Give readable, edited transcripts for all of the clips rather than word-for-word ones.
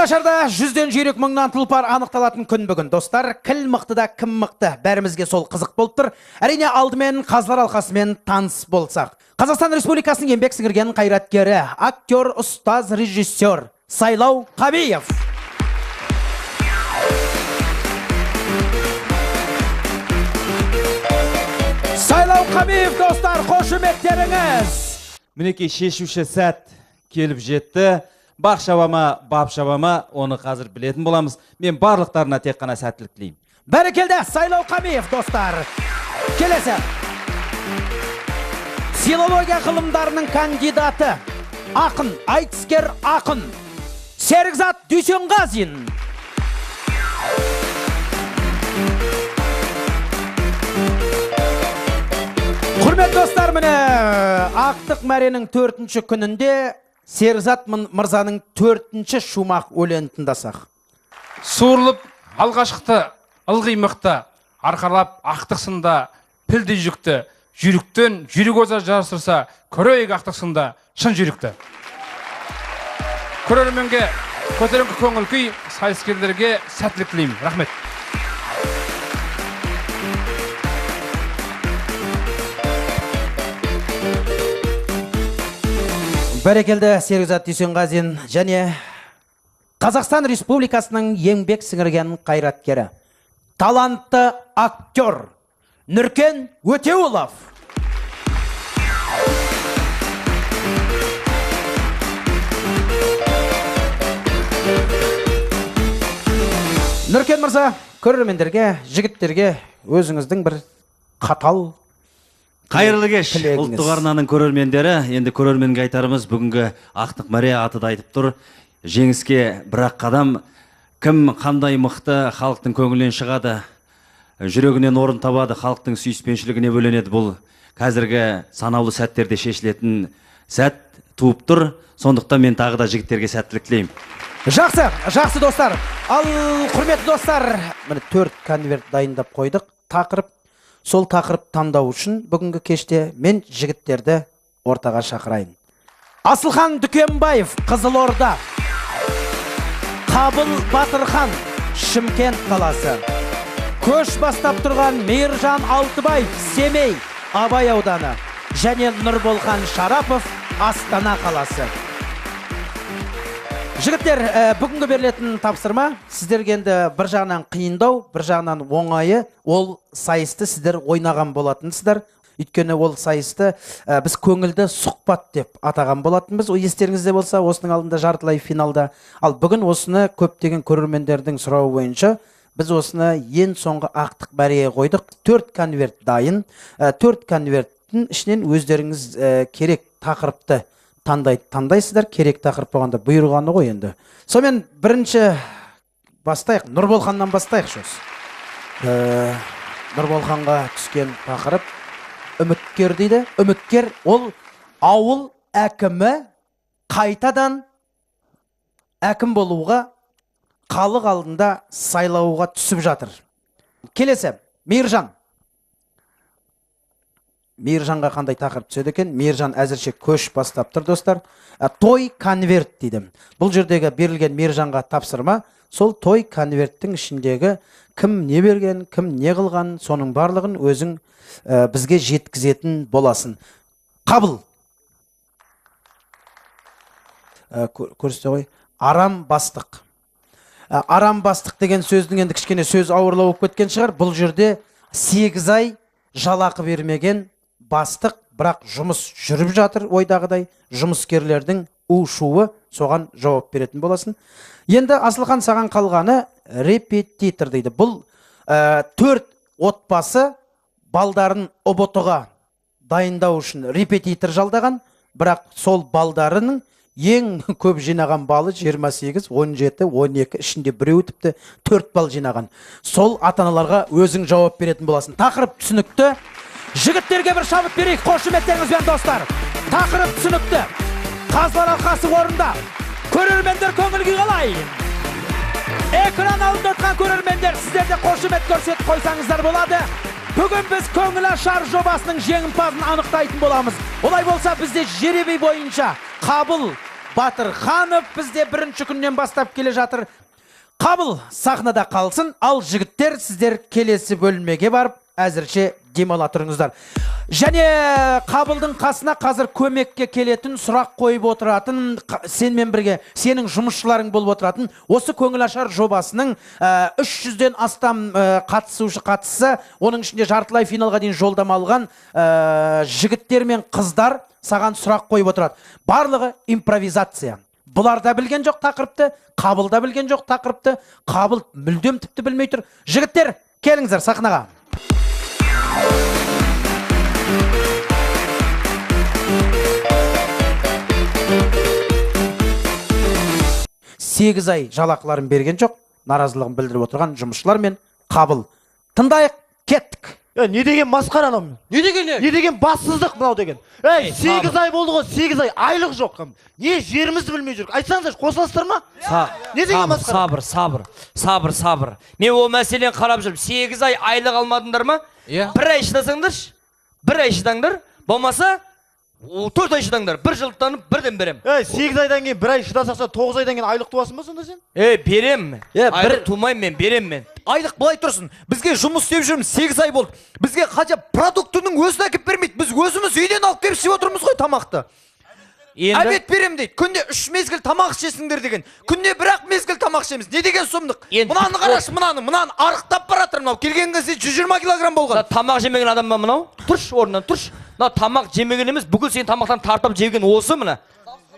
Көңілашарда 100-ден жүйрік, 1000-нан тұлпар анықталатын күн бүгін. Достар, кіл мықты да кім мықты? Бәрімізге сол қызық болып тұр. Әрине, алдымен қазылар алқасымен таныс болсақ. Қазақстан Республикасының еңбек сіңірген қайраткері, актер, ұстаз, режиссер Сайлау Қабиев. Сайлау Қабиев, достар, қошеметтеріңіз. Мінекей, шешуші сәт келіп жетті. Бақ шаба ма, бап шаба ма, оны қазір білетін боламыз. Мен барлықтарына тек қана сәттілік тілеймін. Бәрекелді, Сайлау Қабиев, достар. Келесі. Филология ғылымдарының кандидаты, ақын, айтыскер ақын Серікзат Дүйсенғазин. Құрметті достар, міне ақтық мәренің 4-ші күнінде Серікзат мырзаның 4-ші шумақ өлеңін тыңдасақ. Суырылып алға шықты, ылғи мықты, арқалап ақтық сында пілдей жүкті, жүйріктен жүйрік оза жарыстырса, көрейік ақтық сында шын жүйрікті. Көрерменге көтеріңкі көңіл күй, сайыскерлерге сәттілік тілеймін. Рахмет. Бәрекелді, Серікзат Дүйсенғазин және Қазақстан Республикасының еңбек сіңірген қайраткері, талантты актер Нұркен Өтеуұлов. Нұркен мырза, көрермендерге, жігіттерге өзіңіздің бір қатал Қайырлы кеш, ұлттық арнаның көрермендері. Енді көрерменге айтарымыз, бүгінгі ақтық мәре аты да айтып тұр. Жеңіске бір-ақ қадам. Кім қандай мықты, халықтың көңілінен шығады, жүрегінен орын табады, халықтың сүйіспеншілігіне бөленеді. Бұл қазіргі санаулы сәттерде шешілетін сәт туып тұр. Сондықтан мен тағы да жігіттерге сәттілік тілеймін. Жақсы, жақсы достар. Ал құрметті достар, міне 4 конверт дайындап қойдық. Тақырып, сол тақырып таңдау үшін бүгінгі кеште мен жігіттерді ортаға шақырайын. Асылхан Дүкенбаев, Қызылорда. Қабыл Батырхан, Шымкент қаласы. Көш бастап тұрған Мейіржан Алтыбаев, Семей, Абай ауданы. Және Нұрболхан Шарапов, Астана қаласы. Жігіттер, бүгінгі берілетін тапсырма сіздерге енді бір жағынан қиындау, бір жағынан оңайы. Ол сайысты сіздер ойнаған болатынсыздар. Өйткені ол сайысты біз көңілді сұхбат деп атаған болатынбыз. Ол естеріңізде болса, осының алдында жартылай финалда. Ал бүгін осыны көптеген көрермендердің сұрауы бойынша біз осыны ең соңғы ақтық мәреге қойдық. 4 конверт дайын. 4 конверттің ішінен өздеріңіз керек тақырыпты таңдайсыздар. Керек тақырып болғанда бұйырғаны ғой енді. Сонымен бірінші бастайық, Нұрболханнан бастайық сөз. Нұрболханға түскен тақырып үміткер дейді. Үміткер ол ауыл әкімі қайтадан әкім болуға халық алдында сайлауға түсіп жатыр. Келесі, Мейіржан. Мейіржанға қандай тақырып түседі екен? Мейіржан әзірше көш бастап тұр, достар. Той конверт дейді. Бұл жердегі берілген Мейіржанға тапсырма, сол той конверттің ішіндегі кім не берген, кім не қылған, соның барлығын өзің бізге жеткізетін боласың. Қабыл. Көрсете ғой. Арам бастық. Арам бастық деген сөздің енді кішкене сөз ауырлау болып кеткен шығар. Бұл жерде 8 ай жалақы бермеген бастық, бірақ жұмыс жүріп жатыр ойдағыдай, жұмыскерлердің у-шуы, соған жауап беретін боласың. Енді Асылхан, саған қалғаны репетитор дейді. Бұл 4 отбасы балдарын ҰБТ-ға дайындау үшін репетитор жалдаған, бірақ сол балдарының ең көп жинаған балы 28, 17, 12, ішінде біреуі тіпті 4 бал жинаған. Сол ата-аналарға өзің жауап беретін боласың. Тақырып түсінікті. Жігіттерге бір шабыт берейік, қошеметтеріңізбен, достар. Тақырып түсінікті. Қазылар алқасы орында. Көрермендер көңіл күй қалай? Экран алдында отырған көрермендер, сіздер де қошемет көрсетіп қойсаңыздар болады. Бүгін біз көңіл ашар жобасының жеңімпазын анықтайтын боламыз. Олай болса, бізде жеребе бойынша Қабыл Батырханов бізде бірінші күннен бастап келе жатыр. Қабыл сахнада қалсын, ал жігіттер, сіздер келесі бөлмеге барып әзірше демала тұрыңыздар. Және Қабылдың қасына қазір көмекке келетін, сұрақ қойып отыратын, сенмен бірге сенің жұмысшыларың болып отыратын осы көңіл ашар жобасының 300-ден астам қатысушы қатысса, оның ішінде жартылай финалға дейін жолдама алған жігіттер мен қыздар саған сұрақ қойып отырады. Барлығы импровизация. Бұлар да білген жоқ тақырыпты, Қабыл да білген жоқ тақырыпты, Қабыл мүлдем тіпті білмей тұр. Жігіттер, келіңіздер сахнаға. Сегіз ай жалақыларын берген жоқ, наразылығын білдіріп отырған жұмысшылар мен Қабыл. Тыңдайық, кеттік. Не деген масқара анау? Не деген не? Не деген бассыздық мынау деген? Ей, 8 ай болды ғой, 8 ай айлық жоқ. Не жерімізді білмей жүрік. Айтсаңыздаршы, қосыласыздар ма? Не деген масқара? Сабыр, сабыр, сабыр, сабыр. Мен ол мәселені қарап жүрмін. 8 ай айлық алмадыңдар ма? Иә. Бір ай шыдасаңдаршы. Бір ай шыдаңдар. Болмаса 4 ай шыдаңдар. Бір жылдықтанып бірден берем. Ей, 8 айдан кейін бір ай шыдасақса, 9 айдан кейін айлық туасың ба сонда сен? Ей, берем. Айлық тумаймын мен, берем мен. Айлық былай тұрсын. Бізге жұмыс істеп жүрміз, 8 ай болды. Бізге қанша продуктының өзін әкеп бермейді. Біз өзіміз үйден алып келіп ішіп отырмыз ғой тамақты. Обед берем дейді. Күнде 3 мезгіл тамақ ішесіңдер деген. Күнде бір-ақ мезгіл тамақ ішеміз. Не деген сұмдық? Мынаны қарашы, мынаны, мынаны арықтап бара жатыр мынау. Келген кезде 120 килограмм болған. Тамақ жемеген адам ба мынау? Тұршы орнынан, тұршы. Мынау тамақ жемеген емес, бүкіл сен тамақтан тартып жеген осы мына.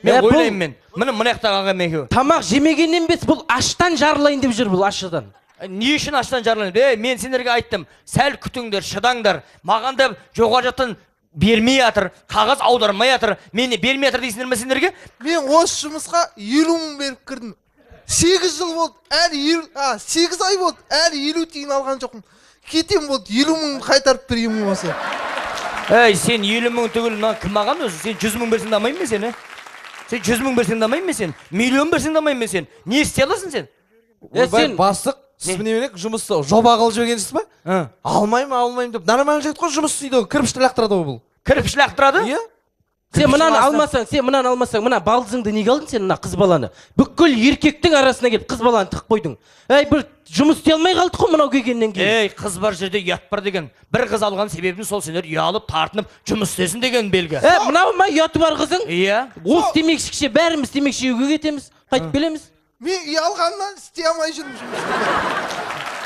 Мен ойлаймын мен. Міне мына жақтағы ағам екеуі. Тамақ жемеген емес, бұл аштан жарылайын деп жүр, бұл ашыдан. Не үшін аштан жарылайын? Ей, мен сендерге айттым, сәл күтіңдер, шыдаңдар. Маған да жоғары жақтан бермей жатыр, қағаз аудармай жатыр. Мен не бермей жатыр дейсіңдер ме сендерге? Мен осы жұмысқа 50 мың беріп кірдім. 8 жыл болды, әлі 8 ай болды, әлі 50 тиын алған жоқпын. Кетем болды, 50 мың қайтарып берейін болмаса. Ей, сен 50 мың түгіл, мына кім алған өзі? Сен 100 мың берсең де алмаймын мен сені. Сен 100 мың берсең де алмаймын мен сені. Миллион берсең де алмаймын мен сені. Не істей аласың сен? Ойбай, бастық, сіз немене жұмысты жоба қылып жібергенсіз ба? Алмаймын, алмаймын деп. Нормальный жігіт қой, жұмыс істейді ғой. Кірпішті лақтырады ғой бұл. Кірпіш лақтырады? Иә. Сен мынаны алмасаң, сен мынаны алмасаң, мына балдызыңды неге алдың сен, мына қыз баланы? Бүкіл еркектің арасына келіп қыз баланы тығып қойдың. Әй, бір жұмыс істей алмай қалдық қой мынау келгеннен кейін. Ей, қыз бар жерде ұят бар деген. Бір қыз алған себебім сол, сендер ұялып, тартынып жұмыс істесін деген белгі. Е, мынау ма ұяты бар қызың? Иә. Осы темекі шекше бәріміз темекі шегуге кетеміз, қайтып келеміз. Мен ұялғаннан істей алмай жүрмін жұмысты.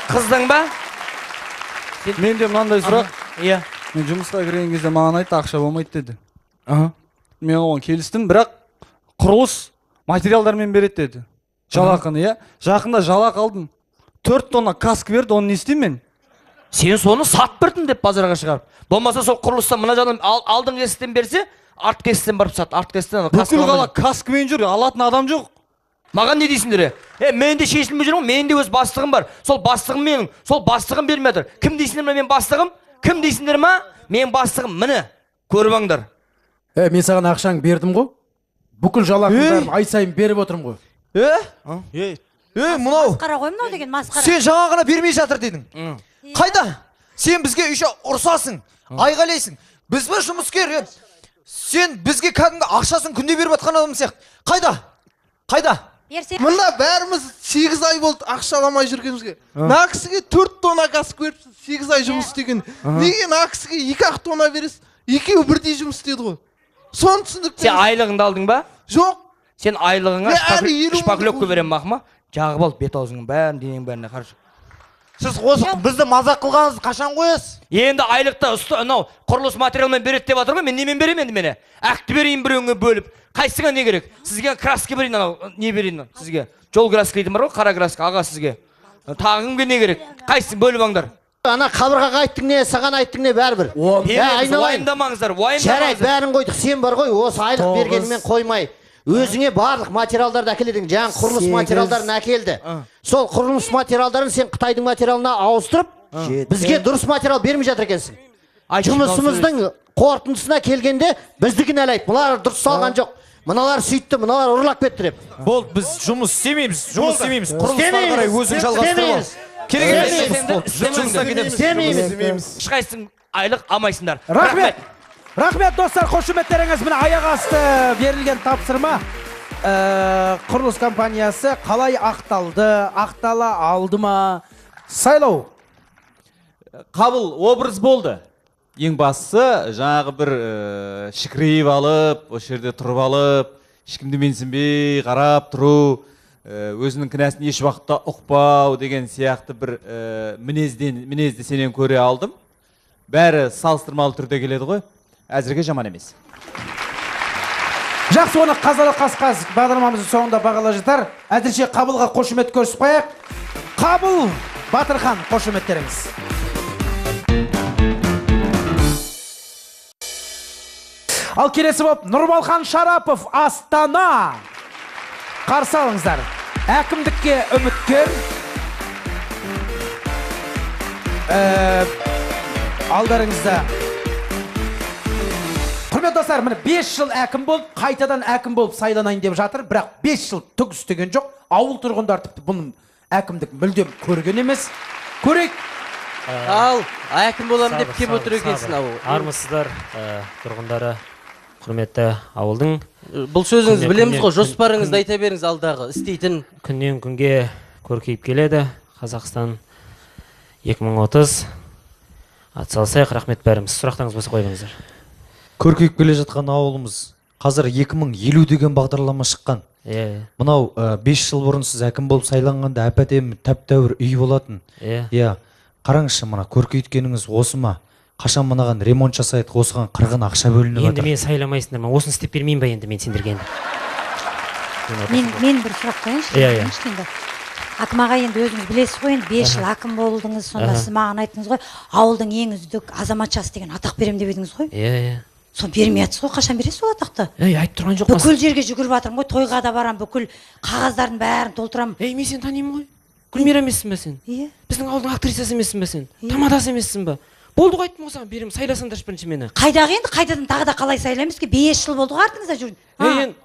Қыздың ба? Менде мынандай сұрақ. Иә. Мен жұмысқа кірген кезде маған айтты, ақша болмайды деді. Мен оған келістім, бірақ құрылыс материалдармен береді деді. Жалақыны, иә. Жақында жалақы алдым. 4 тонна каска берді, оны не істеймін мен? Сен соны сат бірдін деп базарға шығарып. Болмаса сол құрылыстан мына жағынан алдыңғы есіктен берсе, артқы есіктен барып сат, артқы есіктен. Бүкіл қала каскамен жүр, алатын адам жоқ. Маған не дейсіңдер? Мен де шешілмей жүрмін, мен де өз бастығым бар. Сол бастығым менің, сол бастығым бермей жатыр. Кім дейсіңдер ме мен бастығым? Кім дейсіңдер ма? Мен бастығым, міне, көріп алыңдар. Мен саған ақшаңды бердім ғой. Бүкіл жалақыңды ай сайын беріп отырмын ғой. Мынау. Масқара ғой мынау деген, масқара. Сен жаңа ғана бермей жатыр дедің. Қайда? Сен бізге еще ұрсасың, айғайлайсың. Біз бе жұмыскер? Сен бізге кәдімгі ақшасын күнде беріп жатқан адам сияқты. Қайда? Қайда? Мында бәріміз 8 ай болды ақша аламай жүргенімізге. Мына кісіге 4 тонна каска беріпсіз, 8 ай жұмыс істеген. Неге мына кісіге 2-ақ тонна бересіз? Екеуі бірдей жұмыс істеді ғой. Соны түсіндік. Сен айлығыңды алдың ба? Жоқ. Сен айлығыңа шпаклёвка беремін мақма. Жағып ал бет аузыңның бәрін, денеңнің бәріне қарашы. Сіз осы бізді мазақ қылғаныңызды қашан қоясыз? Енді айлықта анау құрылыс материалмен береді деп жатыр ғой, мен немен беремін енді мені? Әкті берейін біреуіңе бөліп. Қайсыңа не керек? Сізге краска берейін, анау не берейін сізге? Жол краска дейтін бар ғой, қара краска, аға сізге. Тағы кімге не керек? Қайсысын бөліп алыңдар. Ана қабырғаға айттың не, саған айттың не, бәрібір. Уайымдамаңыздар, уайымдамаңыздар. Жарайды, бәрін қойдық. Сен бар ғой, осы айлық бергенімен қоймай. Өзіңе барлық материалдарды әкеледің, жаңа құрылыс материалдарын әкелді. Сол құрылыс материалдарын сен Қытайдың материалына ауыстырып, бізге дұрыс материал бермей жатыр екенсің. Жұмысымыздың қорытындысына келгенде бізді кінәлайды. Мыналар дұрыс салған жоқ. Мыналар сөйтті, мыналар ұрлап кетті деп. Болды, біз жұмыс істемейміз, жұмыс істемейміз. Құрылысқа қарай өзің жалғастырып ал. Керек емес. Жұмысқа кетеміз. Істемейміз. Ешқайсың айлық алмайсыңдар. Рахмет. Рахмет, достар, қошеметтеріңіз. Міне аяқ асты берілген тапсырма. Құрылыс компаниясы қалай ақталды, ақтала алды ма? Сайлау. Қабыл образ болды. Ең бастысы жаңағы бір шікірейіп алып, осы жерде тұрып алып, ешкімді менсінбей қарап тұру, өзінің кінәсін еш уақытта ұқпау деген сияқты бір мінезді сенен көре алдым. Бәрі салыстырмалы түрде келеді ғой. Әзірге жаман емес. Жақсы, оны қазалы қасқаз бағдарламамыздың соңында бағала жатар. Әзірше Қабылға қошемет көрсетіп қояйық. Қабыл Батырхан, қошеметтеріңіз. Ал келесі болып Нұрбалхан Шарапов, Астана. Қарсы алыңыздар. Әкімдікке үміткер. Алдарыңызда. Құрметті достар, міне 5 жыл әкім болып, қайтадан әкім болып сайланайын деп жатыр, бірақ 5 жыл түк істеген жоқ. Ауыл тұрғындары тіпті бұның әкімдік мүлдем көрген емес. Көрейік. Ал, әкім боламын деп кеп отыр екенсің ауыл. Армысыздар, тұрғындары, құрметті ауылдың. Бұл сөзіңіз білеміз ғой, жоспарыңызды айта беріңіз алдағы, істейтін. Күннен күнге көркейіп келеді. Қазақстан 2030. Атсалысайық, рахмет бәріміз. Сұрақтарыңыз болса қойыңыздар. Көркейіп келе жатқан ауылымыз. Қазір 2050 деген бағдарлама шыққан. Мынау 5 жыл бұрын сіз әкім болып сайланғанда әп-әдемі тәп-тәуір үй болатын. Иә. Қараңызшы, мына көркейткеніңіз осы ма? Қашан мынаған ремонт жасайды, осыған қырғын ақша бөлініп жатыр. Енді мен сайламайсыңдар ма? Осыны істеп бермеймін ба енді мен сендерге енді? Мен бір сұрақ қояйыншы. Иә. Әкім аға, енді өзіңіз білесіз ғой, енді 5 жыл әкім болдыңыз, сонда сіз маған айттыңыз ғой, ауылдың ең үздік азаматшасы деген атақ беремін деп едіңіз ғой. Иә. Соны бермей жатсыз ғой, қашан бересіз ол атақты? Ей, айтып тұрған жоқпын. Бүкіл жерге жүгіріп жатырмын ғой, тойға да барамын, бүкіл қағаздардың бәрін толтырамын. Ей, мен сені танимын ғой. Гүлмира емессің бе сен? Иә. Біздің ауылдың актрисасы емессің бе сен? Тамадасы емессің бе? Болды ғой, айттым ғой саған, беремін, сайласаңдаршы бірінші мені. Қайдағы енді, қайтадан тағы да қалай сайлаймыз ки? 5 жыл болды ғой артыңызда жүрген. Ей, енді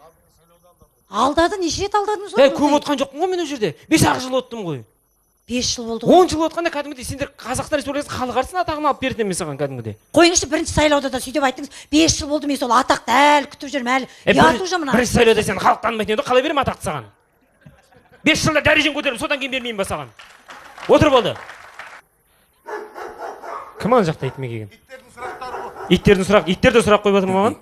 алдады, неше рет алдадыңыз ғой? Ей, көп отқан жоқпын ғой мен ол жерде. 5-ақ жыл оттым ғой. 5 жыл болды ғой. 10 жыл отқанда кәдімгідей сендер Қазақстан Республикасы халық әртісінің атағын алып беретін мен саған кәдімгідей. Қойыңызшы, бірінші сайлауда да сөйтіп айттыңыз. 5 жыл болды, мен сол атақты әлі күтіп жүрмін, әлі. Ұят уже мына. Бірінші сайлауда сен халық танымайтын еді, қалай беремін атақты саған? 5 жылда дәрежең көтеріп, содан кейін бермеймін ба саған? Отыр болды. Кім ана жақта итме келген? Иттердің сұрақ, иттер де сұрақ қойып жатыр маған.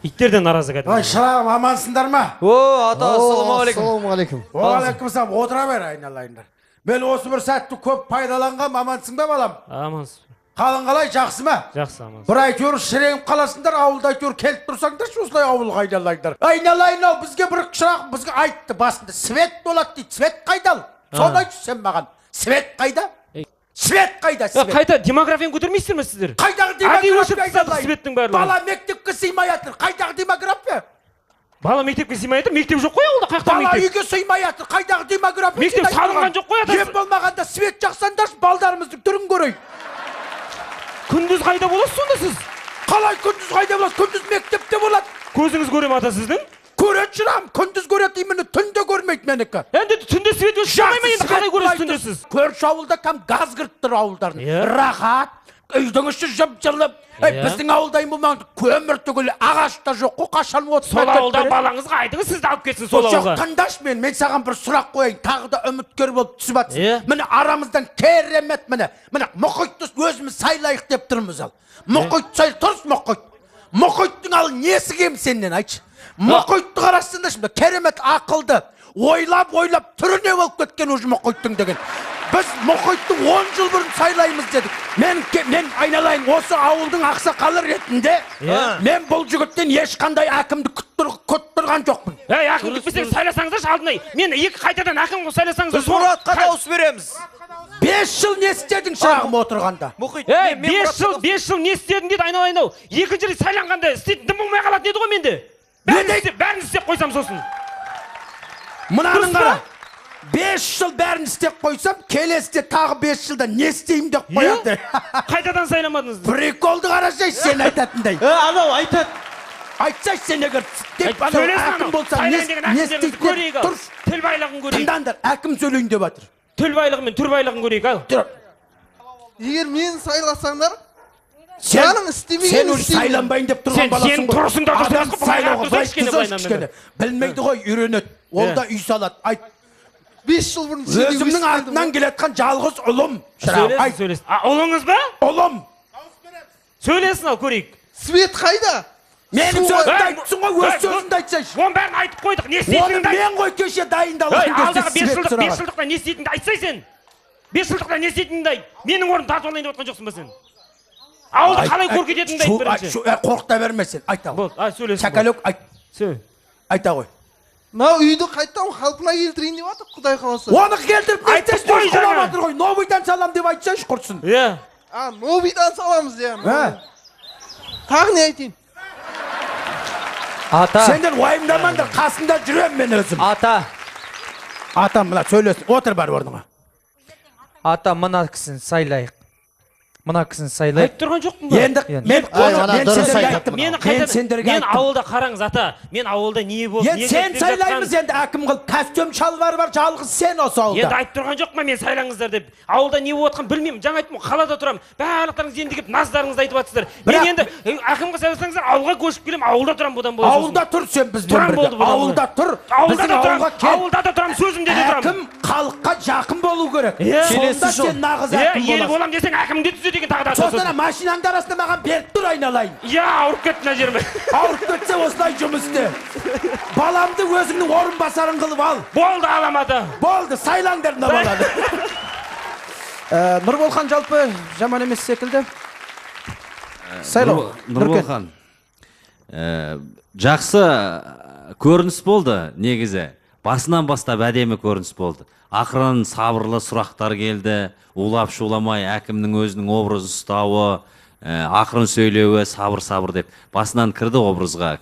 Иттер де наразы кәдімгі. Ай, шырағым, амансыңдар ма? О, ата, ассалаумағалейкум. Уағалейкум ассалам. Отыра бер, айналайындар. Мен осы бір сәтті көп пайдаланғам, амансың ба, балам? Амансыз. Қалың қалай, жақсы ма? Жақсы, амансыз. Бір әйтеуір шіреніп қаласыңдар, ауылда әйтеуір келіп тұрсаңдаршы, осылай ауылға айналайындар. Айналайын ау, бізге бір шырақ бізге айтты басында, свет болады дейді, свет қайда ал? Соны айтшы сен маған. Свет қайда? Свет қайда, свет? Қайта демографияны көтермейсіздер ме сіздер? Қайдағы демография? Светтің барлығы. Бала мектепке сыймай жатыр. Қайдағы демография? Бала мектепке сыймай жатыр, мектеп жоқ қой ауылда, қаяқтан мектеп? Бала үйге сыймай жатыр, қайдағы демография? Мектеп салынған жоқ қой, ата. Ең болмағанда свет жақсаңдаршы, балдарымыздың түрін көрейік. Күндіз қайда боласыз сонда сіз? Қалай күндіз қайда боласыз? Күндіз мектепте болады. Көзіңіз көре ме ата сіздің? Көреді шырағым, күндіз көреді, именно түнде көрмейді менікі. Енді түнде свет өшіп қалмай ма енді, қалай көресіз түнде сіз? Көрші ауылда кәм газ кіріп тұр ауылдардың. Рахат, үйдің іші жып-жылы. Біздің ауылда ең болмағанда көмір түгілі, ағаш та жоқ қой, қашан от. Сол ауылда балаңызға айтыңыз, сізді алып кетсін сол ауылға. Жоқ, тыңдашы мен, мен саған бір сұрақ қояйын, тағы да үміткер болып түсіп жатсың. Міне арамыздан керемет, міне, міне мұхитты өзіміз сайлайық деп тұрмыз ал. Мұхит сай, тұрс мұхит. Мұхиттың ал несі кем сенен айтшы. Мұхитты қарасыңдаршы, керемет ақылды, ойлап-ойлап түріне болып кеткен уже мұхиттың деген. Біз мұхитты 10 жыл бұрын сайлаймыз дедік. Мен айналайын, осы ауылдың ақсақалы ретінде мен бұл жігіттен ешқандай әкімді күтіп тұрған жоқпын. Ей, әкім күтпесең сайласаңыздаршы алдына. Мен екі қайтадан әкім қылып сайласаңыздар. Біз Мұратқа дауыс береміз. 5 жыл не істедің шырағым отырғанда? Ей, 5 жыл не істедің дейді айналайын ау. Екінші рет сайланғанда істейтін дым болмай қалатын еді ғой менде. Бәрін істеп қойсам сосын. Мынаның қара. 5 жыл бәрін істеп қойсам, келесіде тағы 5 жылда не істеймін деп қояды. Қайтадан сайламадыңыз. Приколды қарасай, сен айтатындай. Анау айтады. Айтсай сен егер деп анау әкім болсаң не істейді көрейік ал. Тіл байлығын көрейік. Тыңдаңдар, әкім сөйлейін деп жатыр. Тіл байлығы мен түр байлығын көрейік ал. Егер мені сайласаңдар, Сен сен уже сайланбайын деп тұрған баласың ғой. Сен тұрысың да дұрыс емес қой. Білмейді ғой, үйренеді. Ол да үй салады. Айт. 5 жыл бұрын өзімнің артынан келатқан жалғыз ұлым. Сөйлесін, сөйлесін. Ұлыңыз ба? Ұлым. Сөйлесін ал, көрейік. Свет қайда? Менің сөзімді айтсын ғой, өз сөзіңді айтсайшы. Оның бәрін айтып қойдық, не істейтініңді айт. Оны мен ғой кеше дайындалған кезде. Алдағы 5 жылдықта не істейтініңді айтсай сен. 5 жылдықта не істейтініңді айт. Менің орнымды тартып алайын деп отқан жоқсың ба сен? Ауылды қалай көркететініңді айт бірінші. Қорқыта берме сен, айт ал. Болды, сөйлесін. Шакалек айт. Айта ғой. Мынау үйді қайтадан қалпына келтірейін деп жатыр, Құдай қаласа. Оны келтіріп не істейсің? Құлап жатыр ғой. Новыйдан салам деп айтсайшы құртсын. Иә. А, новыйдан саламыз, иә. Тағы не айтайын? Ата. Сендер уайымдамаңдар, қасында жүремін мен өзім. Ата. Ата, мына сөйлесін. Отыр бар орныңа. Ата, мына кісіні сайлайық. Мына кісіні сайлайық. Айтып тұрған жоқпын ба? Енді мен сендерге айттым. Мен сендерге айттым. Мен ауылда қараңыз, ата. Мен ауылда не болды? Енді сен сайлаймыз енді әкім қылып. Костюм шалбары бар, жалғыз сен осы ауылда. Енді айтып тұрған жоқпын мен сайлаңыздар деп. Ауылда не болып жатқанын білмеймін. Жаңа айттым, қалада тұрамын. Барлықтарыңыз енді келіп наздарыңызды айтып жатсыздар. Мен енді әкімге сайласаңыздар, ауылға көшіп келемін, ауылда тұрамын бұдан былай. Ауылда тұр сен бізбен бірге. Ауылда тұр. Ауылда да тұрамын. Ауылда да тұрамын, сөзімде де тұрамын. Әкім халыққа жақын болу керек. Сонда сен нағыз әкім боласың. Ел болам десең, әкімді түзе деген тағы да. Сосын машинаңды арасында маған беріп тұр айналайын. Иә, ауырып кетті мына жерім. Ауырып кетсе осылай жұмыс істе. Баламды өзіңнің орынбасарың қылып ал. Болды, алам ата. Болды, сайлаңдар мына баланы. Нұрболхан жалпы жаман емес секілді. Сайлау. Нұрболхан. Жақсы көрініс болды негізі. Басынан бастап әдемі көрініс болды. Ақырын сабырлы сұрақтар келді. Улап шуламай әкімнің өзінің образын ұстауы, ақырын сөйлеуі, сабыр-сабыр деп басынан кірді образға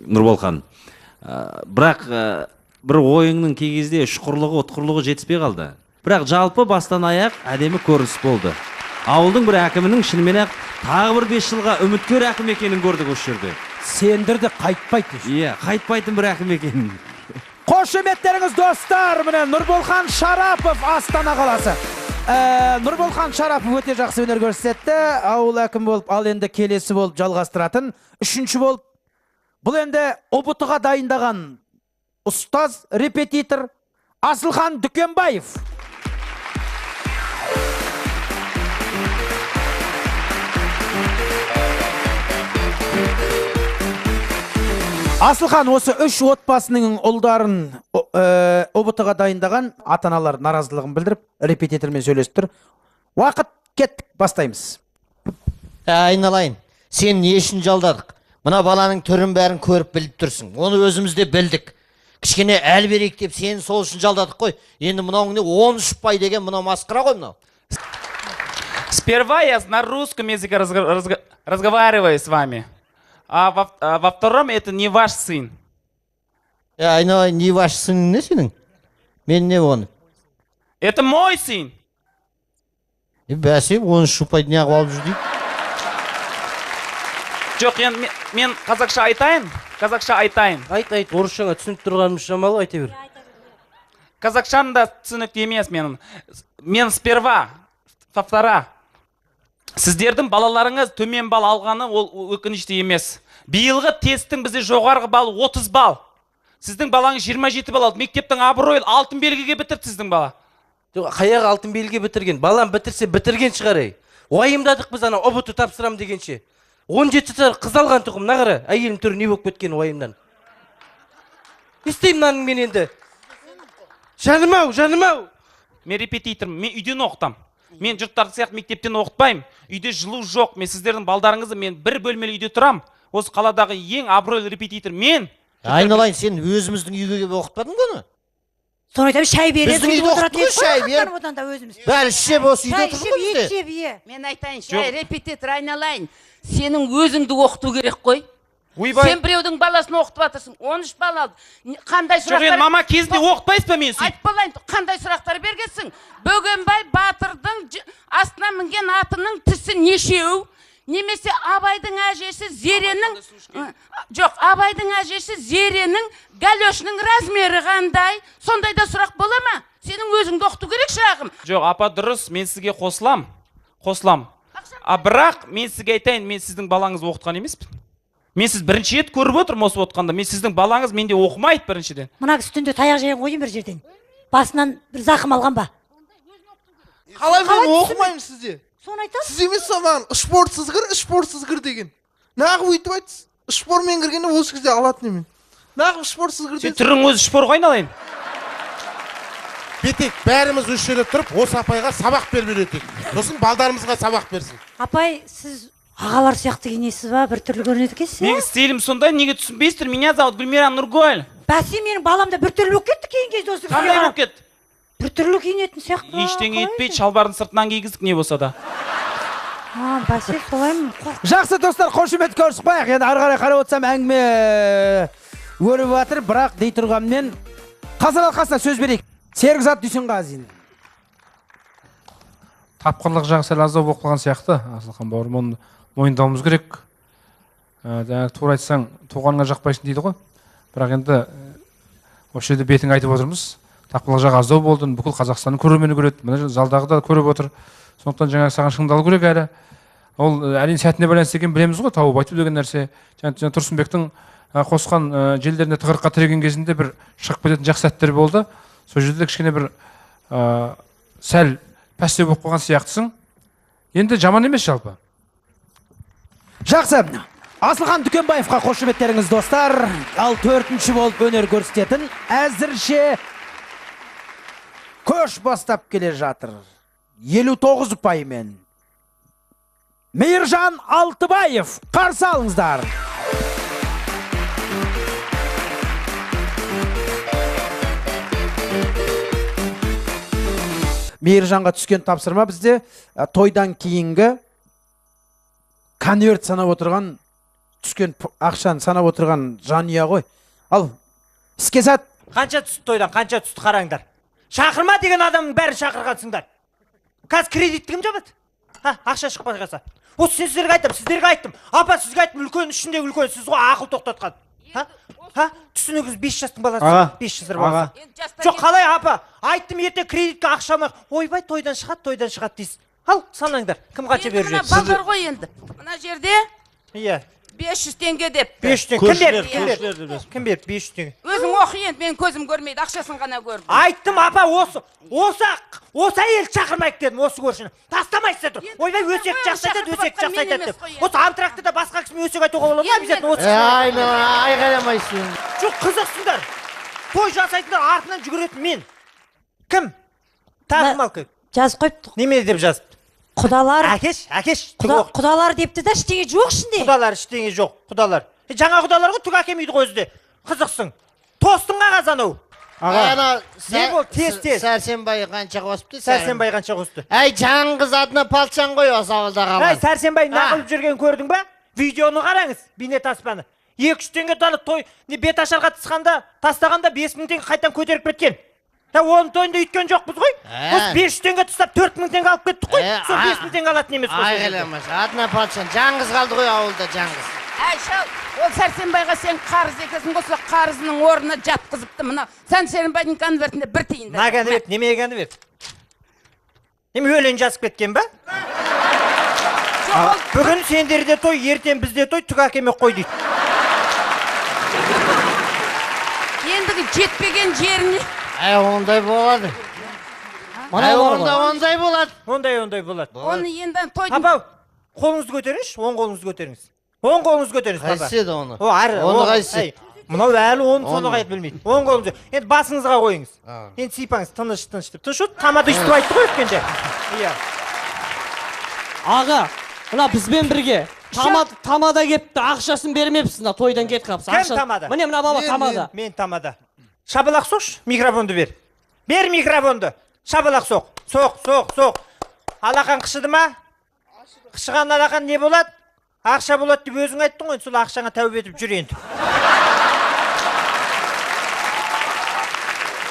Нұрболхан. Бірақ бір ойыңның кей кезде ұшқырлығы, ұтқырлығы жетіспей қалды. Бірақ жалпы бастан аяқ әдемі көрініс болды. Ауылдың бір әкімінің шынымен ақ тағы бір 5 жылға үміткер әкім екенін көрдік осы жерде. Сендірді қайтпайды. Иә, қайтпайтын бір әкім екенін. Қошеметтеріңіз достар, міне Нұрболхан Шарапов, Астана қаласы. Нұрболхан Шарапов өте жақсы өнер көрсетті. Ауыл әкім болып, ал енді келесі болып жалғастыратын, үшінші болып. Бұл енді ҰБТ-ға дайындаған ұстаз, репетитор Асылхан Дүкенбаев. Асылхан осы үш отбасының ұлдарын ҰБТ-ға дайындаған ата-аналар наразылығын білдіріп, репетитормен сөйлесіп тұр. Уақыт кеттік, бастаймыз. Айналайын, сен не үшін жалдадық? Мына баланың түрін бәрін көріп біліп тұрсың. Оны өзіміз де білдік. Кішкене әл берейік деп сені сол үшін жалдадық қой. Енді мынауың не 13 ұпай деген мынау масқара ғой мынау. Сперва я на русском языке разговариваю с вами. А во втором это не ваш сын. Айналайын, не ваш сын не сенің? Мен не оны? Это мой сын. Бәсе, 13 ұпайды неғып алып жүр дейді. Жоқ, енді мен қазақша айтайын. Қазақша айтайын. Айт, айт, орысшаңа түсініп тұрғанымыз шамалы, айта бер. Қазақшам да түсінікті емес менің. Мен сперва, во втора. Сіздердің балаларыңыз төмен балл алғаны ол өкінішті емес. Биылғы тесттің бізде жоғарғы баллы 30 балл. Сіздің балаңыз 27 балл алды. Мектептің абыройы алтын белгіге бітірді сіздің бала. Қаяғы алтын белгіге бітірген? Балам бітірсе бітірген шығар ей. Уайымдадық біз ана ҰБТ тапсырам дегенше. 17 жасар қыз алған тұғым, мына қара, әйелім түрі не болып кеткен уайымнан. Не істеймін мынаның мен енді? Жаным ау, жаным ау. Мен репетитормын, мен үйден оқытам. Мен жұрттар сияқты мектептен оқытпаймын. Үйде жылу жоқ. Мен сіздердің балдарыңызды, мен бір бөлмелі үйде тұрам. Осы қаладағы ең абыройлы репетитор мен. Айналайын, сен өзіміздің үйге келіп оқытпадың ба оны? Соны айтамын, шай беріп, біздің үйде оқытты ғой, шай беріп. Одан да өзіміз. Бәрі ішіп осы үйде отырдық қой бізде. Мен айтайын, шай репетитор айналайын. Сенің өзіңді оқыту керек қой. Ойбай. Сен біреудің баласын оқытып жатырсың, 13 бал алды. Қандай Жоқ, сұрақтар? енді мама кезінде оқытпайсыз ба мені сөйтіп? Айтып болайын, қандай сұрақтар бергенсің? Бөгенбай батырдың астына мінген атының тісі нешеу? Немесе Абайдың әжесі Зеренің, жоқ, Абайдың әжесі Зеренің галошының размері қандай? Сондай да сұрақ бола ма? Сенің өзіңді оқыту керек шырағым. Жоқ, апа, дұрыс, мен сізге қосылам. Қосылам. А бірақ мен сізге айтайын, мен сіздің балаңызды оқытқан емеспін. Мен сіз бірінші рет көріп отырмын осы отқанда. Мен сіздің балаңыз менде оқымайды біріншіден. Мына кісі түнде таяқ жеген ғой бір жерден. Басынан бір зақым алған ба? Қалай мен оқымаймын сізде? Соны айтасыз. Сіз емес маған шпортсыз кір, шпортсыз кір деген. Нағып өйтіп айтсыз. Шпормен кіргенде осы кезде алатын емен. Нағып шпортсыз кір. Сен түрің өзі шпор ғой айналайын. Бетек, бәріміз осы жерде тұрып, осы апайға сабақ беріп үйретейік. Сосын балдарымызға сабақ берсін. Апай, сіз ағалар сияқты киінесіз ба? Бір түрлі көрінеді екенсіз. Менің стилім сондай, неге түсінбейсіздер? Меня зовут Гүлмира Нұргүл. Бәсе, менің балам да бір түрлі болып кетті кейін кезде осы. Қандай болып кетті? Бір түрлі киінетін сияқты. Ештеңе етпейді, шалбардың сыртынан кигіздік не болса да. А, бәсе, солай ма? Жақсы достар, қошемет көрісіп қояйық. Енді ары қарай қарап отырсам әңгіме өріп жатыр, бірақ дей тұрғанмен қазір алқасына сөз берейік. Серікзат Дүйсенғазин. Тапқырлық жағы сәл аздау болып қалған сияқты. Асылхан бауырым, оны мойындауымыз керек. Жаңағы тура айтсаң, туғаныңа жақпайсың дейді ғой. Бірақ енді осы жерде бетің айтып отырмыз. Тапқырлық жағы аздау болды, бүкіл Қазақстанның көрермені көреді. Мына залдағы да көріп отыр. Сондықтан жаңағы саған шыңдалу керек әлі. Ол әрине сәтіне байланысты екенін білеміз ғой, тауып айту деген нәрсе. Жаңа Тұрсынбектің қосқан желдеріне тығырыққа тіреген кезінде бір шығып кететін жақсы сәттер болды. Сол жерде кішкене бір сәл пәстеу болып қалған сияқтысың. Енді жаман емес жалпы. Жақсы. Асылхан Дүкенбаевқа қошеметтеріңіз достар. Ал төртінші болып өнер көрсететін әзірше көш бастап келе жатыр. 59 ұпаймен. Мейіржан Алтыбаев, қарсы алыңыздар. Мейіржанға түскен тапсырма бізде тойдан кейінгі конверт санап отырған, түскен ақшаны санап отырған жанұя ғой. Ал, іске сәт. Қанша түсті тойдан, қанша түсті қараңдар. Шақырма деген адамның бәрін шақырғансыңдар. Қазір кредитті кім жабады? Ха, ақша шықпай қалса. Осы сіздерге айттым, сіздерге айттым. Апа, сізге айттым, үлкен, ішіндегі үлкен сіз ғой ақыл тоқтатқан. Ха? Ха? Түсінігіңіз 5 жастың баласы, 5 жасар баласы. Жоқ, қалай апа? Айттым ертең кредитке ақша алмай, ойбай, тойдан шығады, тойдан шығады дейсіз. Ал, санаңдар, кім қанша беріп жүр? Мына балдар ғой енді. Мына жерде Иә. 500 теңге деп. 500 теңге. Кім берді? Кім берді? Кім берді 500 теңге? Өзің оқы енді, мен көзім көрмейді, ақшасын ғана көрдім. Айттым апа, осы әйелді шақырмайық дедім, осы көршіні. Тастамайсыздар тұр. Ойбай, өсек жақсы айтады, өсек жақсы айтады деп. Осы антрактыда басқа кісімен өсек айтуға болады ма обязательно осы? Айғайламайсың. Жоқ, қызықсыңдар. Той жасайтындар артынан жүгіретін мен. Кім? Тағы малка. Жазып қойыпты. Неме деп жазыпты? Құдалар. Әкеш, әкеш. Құдалар депті да, ештеңе жоқ ішінде. Құдалар ештеңе жоқ, құдалар. Жаңа құдалар ғой, түк әкелмейді ғой өзі де. Қызықсың. Тостың қағаз анау. Аға. Не болды, тез, тез. Сәрсенбай қанша қосыпты? Сәрсенбай қанша қосты? Әй, жаңғыз адына палшан ғой осы ауылда қалған. Әй, Сәрсенбай нағылып жүрген көрдің ба? Видеоны қараңыз, бейнетаспаны. 2-3 теңге талып той, бет ашарға тысқанда, тастағанда 5000 теңге қайтадан көтеріп кеткен. Оның тойында үйткен жоқпыз ғой. Осы 500 теңге тастап 4000 теңге алып кеттік қой. Сол 5000 теңге алатын емес қой. Айғайламас, адына патшан жаңғыз қалды ғой ауылда, жаңғыз. Әй, шал, ол Сәрсенбайға сен қарыз екенсің ғой, сол қарызының орнына жатқызыпты. Мына Сәрсенбайдың конвертінде бір тиын да. Мына конверт, неме конверт? Неме өлең жазып кеткен ба? Бүгін сендерде той, ертең бізде той, түк әкеме қой дейді. Ендігі жетпеген жеріне. Әй, ондай болады. Әй, ондай болады. Ондай болады. Оны енді тойдың... Апау, қолыңызды көтеріңізші, оң қолыңызды көтеріңіз. Оң қолыңызды көтеріңіз, папа. Қайсысы еді оны? Оны қайсысы? Мынау әлі оны соны қайтып білмейді. Оң қолыңызды. Енді басыңызға қойыңыз. Енді сипаңыз, тыныш, тыныш деп. Тыныш, тамада өйстіп айтты ғой өткенде. Иә. Аға, мына бізбен бірге тамада кепті, ақшасын бермепсіз, мына тойдан кетіп қалыпсыз. Кім тамада? Міне мына баба тамада. Мен тамада. Шабалақ соқшы, микрофонды бер. Бер микрофонды. Шабалақ соқ. Соқ, соқ, соқ. Алақан қышыды ма? Қышыған алақан не болады? Ақша болады деп өзің айттың ғой, сол ақшаңа тәубе етіп жүр енді.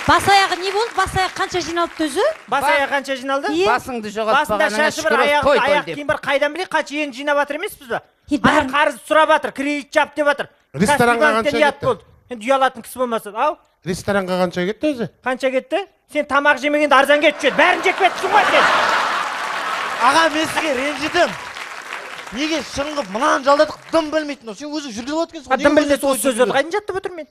Бас аяғы не болды? Бас аяғы қанша жиналыпты өзі? Бас аяғы қанша жиналды? Басыңды жоғалтпағаныңа Басында шашы бар, аяғы аяқ киім бар, қайдан білейік қанша енді жинап жатыр емеспіз ба? Ана қарыз сұрап жатыр, кредит жап деп жатыр. Ресторанға қанша кетті? Енді ұялатын кісі болмаса, ау? Ресторанға қанша кетті өзі? Қанша кетті? Сен тамақ жемегенде арзан кетіп жүреді. Бәрін жеп кеттің ғой сен. Аға, мен сізге ренжідім. Неге шын қылып мынаны жалдадық, дым білмейтін. Сен өзің жүргізіп отыргенсің ғой. Дым білмес осы сөздерді қайдан жаттап отырмын мен?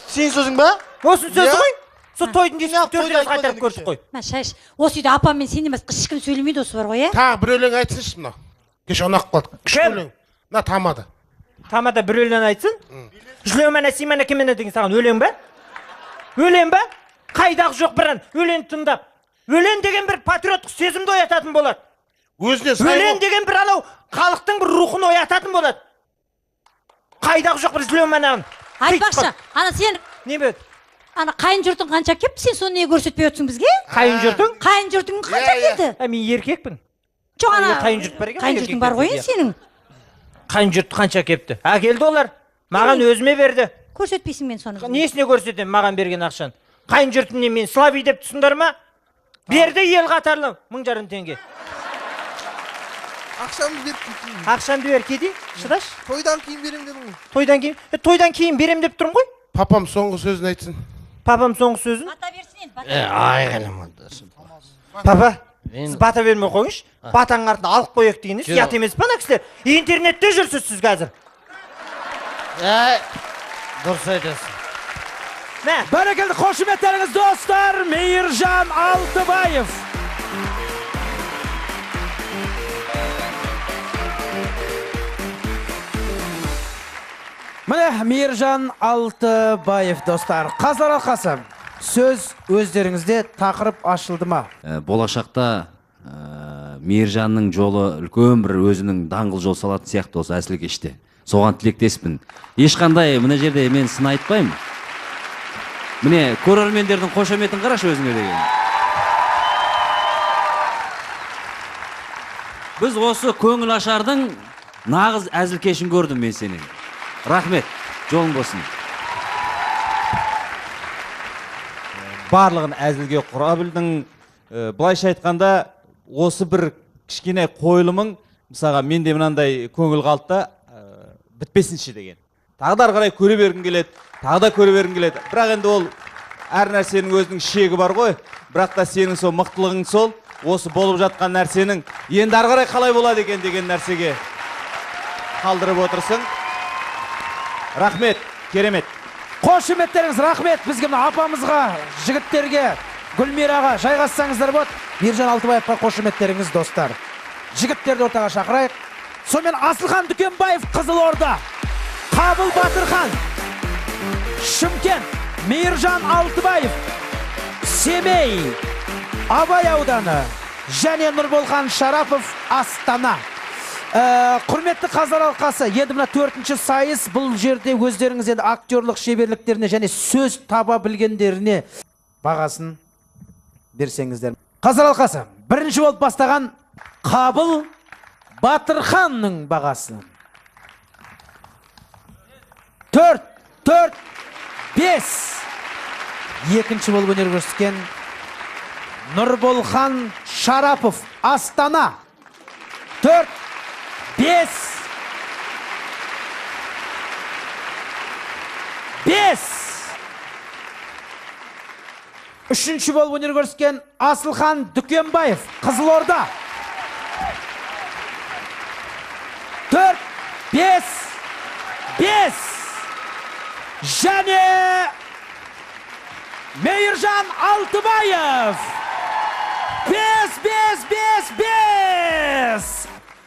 Сенің сөзің ба? Осының сөзі ғой. Сол тойдың десіп 4 рет қайтарып көрдік қой. Мә, шайш, осы үйде апам мен сенен басқа ешкім сөйлемейді осы бар ғой, ә? Тағы бір өлең айтсыншы мынау. Кеше ұнап қалды. Күшті өлең. Мына тамада. Тамада бір өлең айтсын? Жүлеумәне, симәне, кемене деген саған өлең бе? Өлең бе? Қайдағы жоқ бір ән, өлең тыңдап. Өлең деген бір патриоттық сезімді оятатын болады. Өзіне сай. Өлең деген бір анау халықтың бір рухын оятатын болады. Қайдағы жоқ бір жүлеумәне. Айтпақшы, ана сен не бе? Ана қайын жұртың қанша кепті, сен соны неге көрсетпей отырсың бізге? Қайын жұртың? Қайын жұртың қанша келді? Мен еркекпін. Жоқ, ана қайын жұрт бар екен. Қайын жұртың бар ғой енді сенің. Қайын жұрт қанша кепті? Әкелді олар. Маған өзіме берді. Көрсетпейсің мен соны. Несіне көрсетемін маған берген ақшаны? Қайын жұртым не, мен слабый деп түсіндір ма? Берді ел қатарлы 1500 теңге. Ақшамды беріп кетейін. Ақшамды бер кетейін, шыдаш. Тойдан кейін берем дедің ғой. Тойдан кейін? Тойдан кейін берем деп тұрмын ғой. Папам соңғы сөзін айтсын. Папам соңғы сөзін? Бата берсін енді, бата. Айғайлама. Папа, сіз бата бермей қойыңызшы. Батаның артына алып қояйық деген емес, ұят емес па ана кісілер? Интернетте жүрсіз сіз қазір. Дұрыс айтасың. Бәрекелді, қошеметтеріңіз достар, Мейіржан Алтыбаев. Міне Мейіржан Алтыбаев достар. Қазылар алқасы, сөз өздеріңізде, тақырып ашылды ма? Болашақта Мейіржанның жолы үлкен бір өзінің даңғыл жол салатын сияқты осы әзіл кеште. Соған тілектеспін. Ешқандай мына жерде мен сын айтпаймын. Міне көрермендердің қошеметін қарашы өзіңе деген. Біз осы көңіл ашардың нағыз әзіл кешін көрдім мен сенен. Рахмет, жолың болсын. Барлығын әзілге құра білдің. Былайша айтқанда, осы бір кішкене қойылымың, мысалға менде мынандай көңіл қалды да, бітпесінші деген. Тағы да ары қарай көре бергім келеді, тағы да көре бергім келеді. Бірақ енді ол әр нәрсенің өзінің шегі бар ғой. Бірақ та сенің сол мықтылығың сол, осы болып жатқан нәрсенің енді ары қарай қалай болады екен деген нәрсеге қалдырып отырсың. Рахмет, керемет. Қошеметтеріңіз, рахмет. Бізге мына апамызға, жігіттерге, Гүлмираға жайғассаңыздар болады. Мейіржан Алтыбаевқа қошеметтеріңіз достар. Жігіттерді ортаға шақырайық. Сонымен Асылхан Дүкенбаев Қызылорда, Қабыл Батырхан Шымкент, Мейіржан Алтыбаев Семей, Абай ауданы және Нұрболхан Шарапов Астана. Құрметті қазылар алқасы, енді мына 4-ші сайыс, бұл жерде өздеріңіз енді актерлық шеберліктеріне және сөз таба білгендеріне бағасын берсеңіздер. Қазылар алқасы, бірінші болып бастаған Қабыл Батырханның бағасы. 4, 4, 5. Екінші болып өнер көрсеткен Нұрболхан Шарапов Астана. 4, 5, 5. Үшінші болып өнер көрсеткен Асылхан Дүкенбаев Қызылорда. 4, 5, 5. Және Мейіржан Алтыбаев. 5, 5, 5, 5.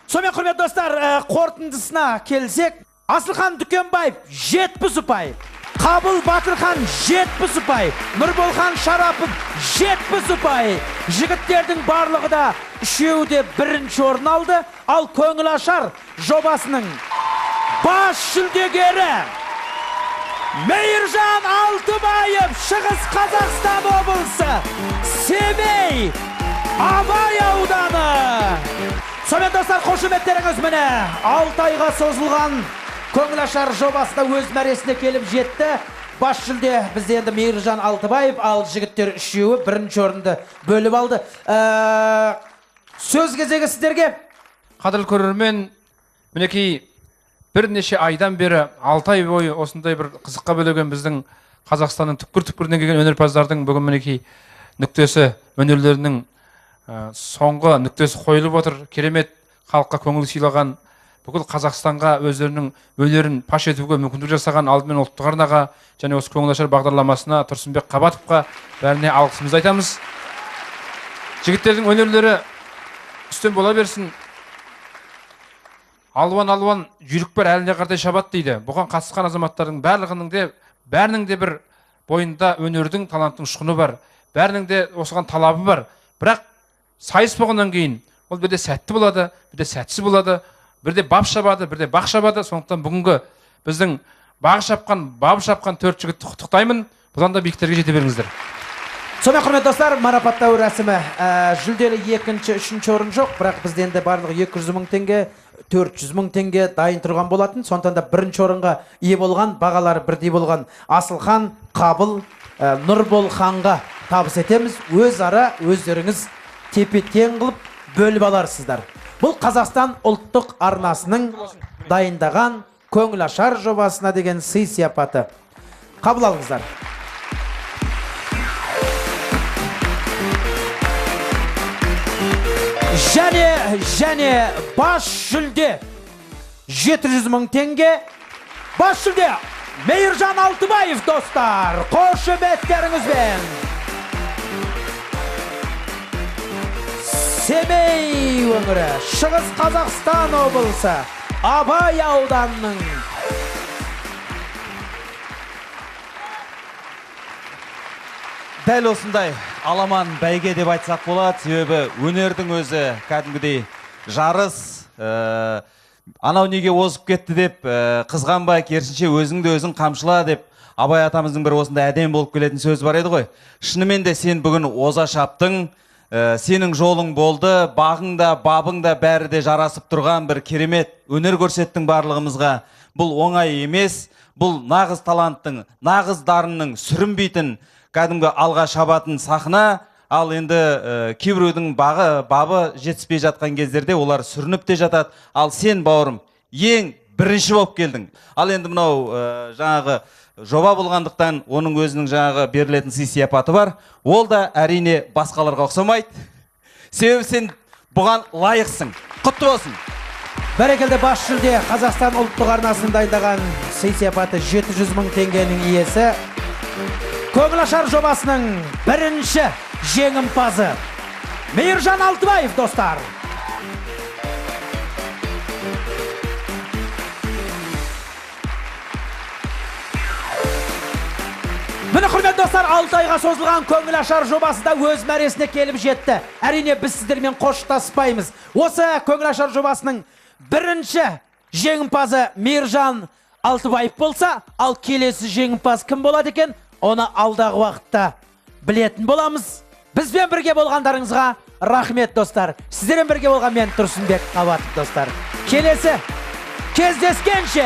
Сонымен, құрметті достар, қорытындысына келсек, Асылхан Дүкенбаев 70 ұпай, Қабыл Батырхан 70 ұпай, Нұрболхан Шарапов 70 ұпай. Жігіттердің барлығы да үшеуі де бірінші орын алды. Ал көңіл ашар жобасының бас жүлдегері Мейіржан Алтыбаев, Шығыс Қазақстан облысы, Семей, Абай ауданы. Сонымен достар, қошеметтеріңіз міне 6 айға созылған көңіл ашар жобасы да өз мәресіне келіп жетті. Бас жүлде бізде енді Мейіржан Алтыбаев, ал жігіттер үшеуі бірінші орынды бөліп алды. Сөз кезегі сіздерге. Қадірлі көрермен, мінекей бірнеше айдан бері 6 ай бойы осындай бір қызыққа бөлеген біздің Қазақстанның түкпір-түкпірінен келген өнерпаздардың бүгін мінекей нүктесі, өнерлерінің соңғы нүктесі қойылып отыр. Керемет халыққа көңіл сыйлаған Бүкіл Қазақстанға өздерінің өнерін паш етуге мүмкіндік жасаған алдымен ұлттық арнаға және осы көңілашар бағдарламасына, Тұрсынбек Қабатовқа бәріне алғысымызды айтамыз. Жігіттердің өнерлері үстем бола берсін. Алуан-алуан жүйрік бар, әліне қарай шабады дейді. Бұған қатысқан азаматтардың бәрінің де бір бойында өнердің, таланттың ұшқыны бар. Бәрінің де осыған талабы бар. Бірақ сайыс болғаннан кейін ол бірде сәтті болады, бірде сәтсіз болады, бірде бап шабады, бірде бақ шабады. Сондықтан бүгінгі біздің бағы шапқан, бабы шапқан 4 жігітті құттықтаймын. Бұдан да биіктерге жете беріңіздер. Сонымен, құрметті достар, марапаттау рәсімі. Жүлделі екінші, үшінші орын жоқ, бірақ бізде енді барлығы 200 мың теңге, 400 мың теңге дайын тұрған болатын. Сондықтан да бірінші орынға ие болған, бағалары бірдей болған Асылхан, Қабыл, Нұрболханға табыс етеміз. Өзара өздеріңіз тепе-тең қылып бөліп аларсыздар. Бұл Қазақстан ұлттық арнасының дайындаған көңілашар жобасына деген сый-сияпаты. Қабыл алыңыздар. Және бас жүлде 700 мың теңге. Бас жүлде Мейіржан Алтыбаев, достар, қошеметтеріңізбен. Семей өңірі, Шығыс Қазақстан облысы, Абай ауданының Дәл осындай аламан бәйге деп айтсақ болады, себебі өнердің өзі кәдімгідей жарыс. Анау неге озып кетті деп қызғанбай, керісінше өзіңді өзің қамшыла деп Абай атамыздың бір осындай әдемі болып келетін сөзі бар еді ғой. Шынымен де сен бүгін оза шаптың, сенің жолың болды, бағың да, бабың да бәрі де жарасып тұрған бір керемет өнер көрсеттің барлығымызға. Бұл оңай емес, бұл нағыз таланттың, нағыз дарынның сүрінбейтін, кәдімгі алға шабатын сахна. Ал енді кейбіреудің бағы, бабы жетіспей жатқан кездерде олар сүрініп те жатады. Ал сен, бауырым, ең бірінші болып келдің. Ал енді мынау жаңағы жоба болғандықтан оның өзінің жаңағы берілетін сый-сияпаты бар. Ол да әрине басқаларға ұқсамайды. Себебі сен бұған лайықсың. Құтты болсын. Бәрекелді, бас жүлде Қазақстан ұлттық арнасын дайындаған сый-сияпаты 700 мың теңгенің иесі, Көңілашар жобасының бірінші жеңімпазы Мейіржан Алтыбаев, достар. Міне, құрметті достар, 6 айға созылған көңілашар жобасы да өз мәресіне келіп жетті. Әрине, біз сіздермен қоштаспаймыз. Осы көңілашар жобасының бірінші жеңімпазы Мейіржан Алтыбаев болса, ал келесі жеңімпаз кім болады екен? Оны алдағы уақытта білетін боламыз. Бізбен бірге болғандарыңызға рахмет, достар. Сіздермен бірге болған мен Тұрсынбек Қабатов, достар. Келесі кездескенше!